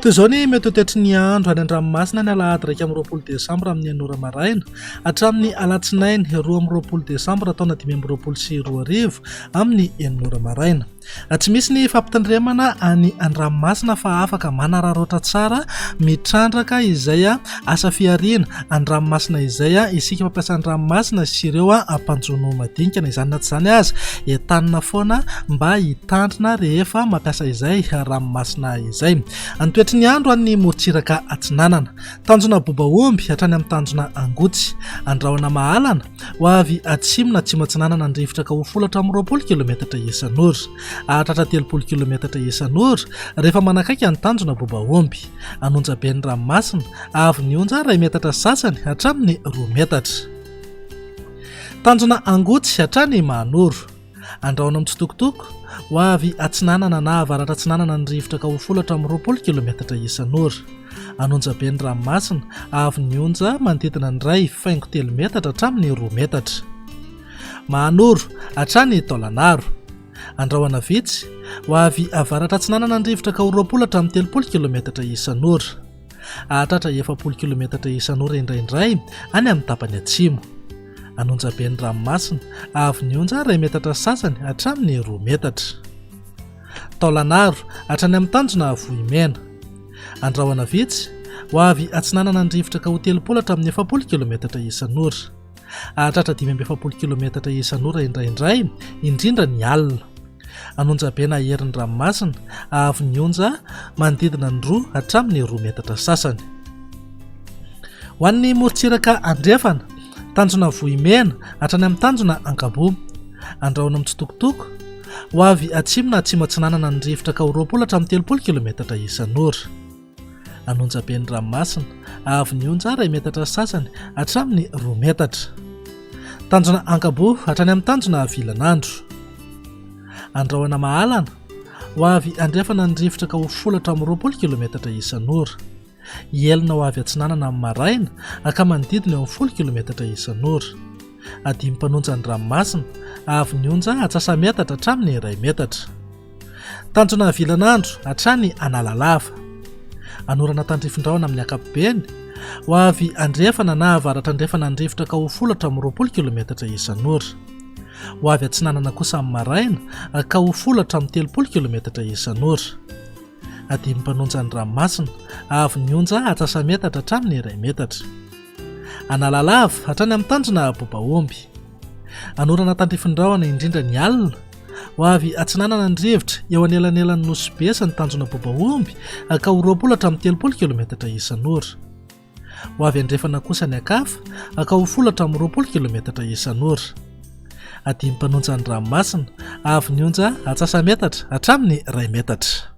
Toy izao ny mety ho toetry ny andro any an-dranomasina ny alahady 21 desambra amin'ny enina ora maraina hatramin'ny alatsinainy 22 desambra taona 2025 amin'ny enina ora maraina. Tsy misy ny fampitandremana any an-dranomasina fa afaka manararaotra tsara mitrandraka izay asa fihariana an-dranomasina izay isika mpampiasa ny ranomasina sy ireo mpanjono madinika. Na izany na tsy izany aza, entanina foana mba hitandrina rehefa mampiasa izay ranomasina izay. Ny toetry ny andro any morontsiraka atsinanana. Tanjona Bobaomby hatrany amin'ny tanjona Angotsy. Andrahona Mahalana, ho avy atsimo na atsimo atsinanana ny rivotra ka ho folo hatramin'ny 20 kilometatra isan'ora. Hahatratra 30 kilometatra isan'ora rehefa manakaiky ny tanjona Bobaomby. An'Onjabe ny ranomasina, avo ny onja iray metatra sasany hatramin'ny roa metatra. Tanjona Angotsy hatrany Mahanoro. Andrahona mitsitokotoko, ho avy atsinanana na avaratra atsinanana ny rivotra ka ho folo hatramin'ny 20 kilometatra isan'ora. An'Onjabe ny ranomasina, avo ny onja manodidina ny iray faingo telo metatra hatramin'ny roa metatra. Mahanoro, hatrany Taolanaro. Andrahona vitsy, ho avy avaratra atsinanana ny rivotra ka ho 20 hatramin'ny 30 kilometatra isan'ora. Hahatratra 40 kilometatra isan'ora indraindray any amin'ny tapany atsimo. An'Onjabe ny ranomasina, avo ny onja iray metatra sasany hatramin'ny roa metatra. Taolanaro, hatrany amin'ny tanjona Vohimena. Andrahona vitsy, ho avy atsinanana ny rivotra ka ho 30 hatramin'ny 40 kilometatra isan'ora. Hahatratra 45 kilometatra isan'ora indraindray, indrindra ny alina. An'Onjabe na herin'ny ranomasina, avo ny onja manodidina ny roa hatramin'ny roa metatra sasany. Ho an'ny morontsiraka andrefana, tanjona Vohimena hatrany amin'ny tanjona Ankaboa. Andrahona mitsitokotoko, ho avy atsimo na atsimo atsinanana ny rivotra ka ho 20 hatramin'ny 30 kilometatra isan'ora. An'Onjabe ny ranomasina, avo ny onja iray metatra sasany hatramin'ny roa metatra. Tanjona Ankaboa hatrany amin'ny tanjona Vilanandro. Andrahona Mahalana, ho avy andrefana ny rivotra ka ho folo hatramin'ny 20 kilometatra isan'ora. Hielina ho avy atsinanana amin'ny maraina ka manodidina eo amin'ny folo kilometatra isan'ora. Adimy mpanonja ny ranomasina, avo ny onja atsasa-metatra hatramin'ny iray metatra. Tanjona Vilanandro hatrany Analalava. Anorana tandrifin-drahona amin'ny ankapobeny, ho avy andrefana na avaratra andrefana ny rivotra ka ho folo hatramin'ny 20 kilometatra isan'ora. Ho avy atsinanana kosa amin'ny maraina ka ho folo hatramin'ny 30 kilometatra isan'ora. Adimy mpanonja ny ranomasina, avo ny onja atsasa-metatra hatramin'ny iray metatra. Analalava, hatrany amin'ny tanjona Bobaomby. Anorana tandrifin-drahona indrindra ny alina, ho avy atsinanana ny rivotra eo anelanelan'ny Nosy Be sy ny tanjona Bobaomby ka ho 20 hatramin'ny 30 kilometatra isan'ora. Ho avy andrefana kosa ny ankafa ka ho folo hatramin'ny 20 kilometatra isan'ora. Adimy mpanonja ny ranomasina, avo ny onja atsasa-metatra hatramin'ny iray metatra.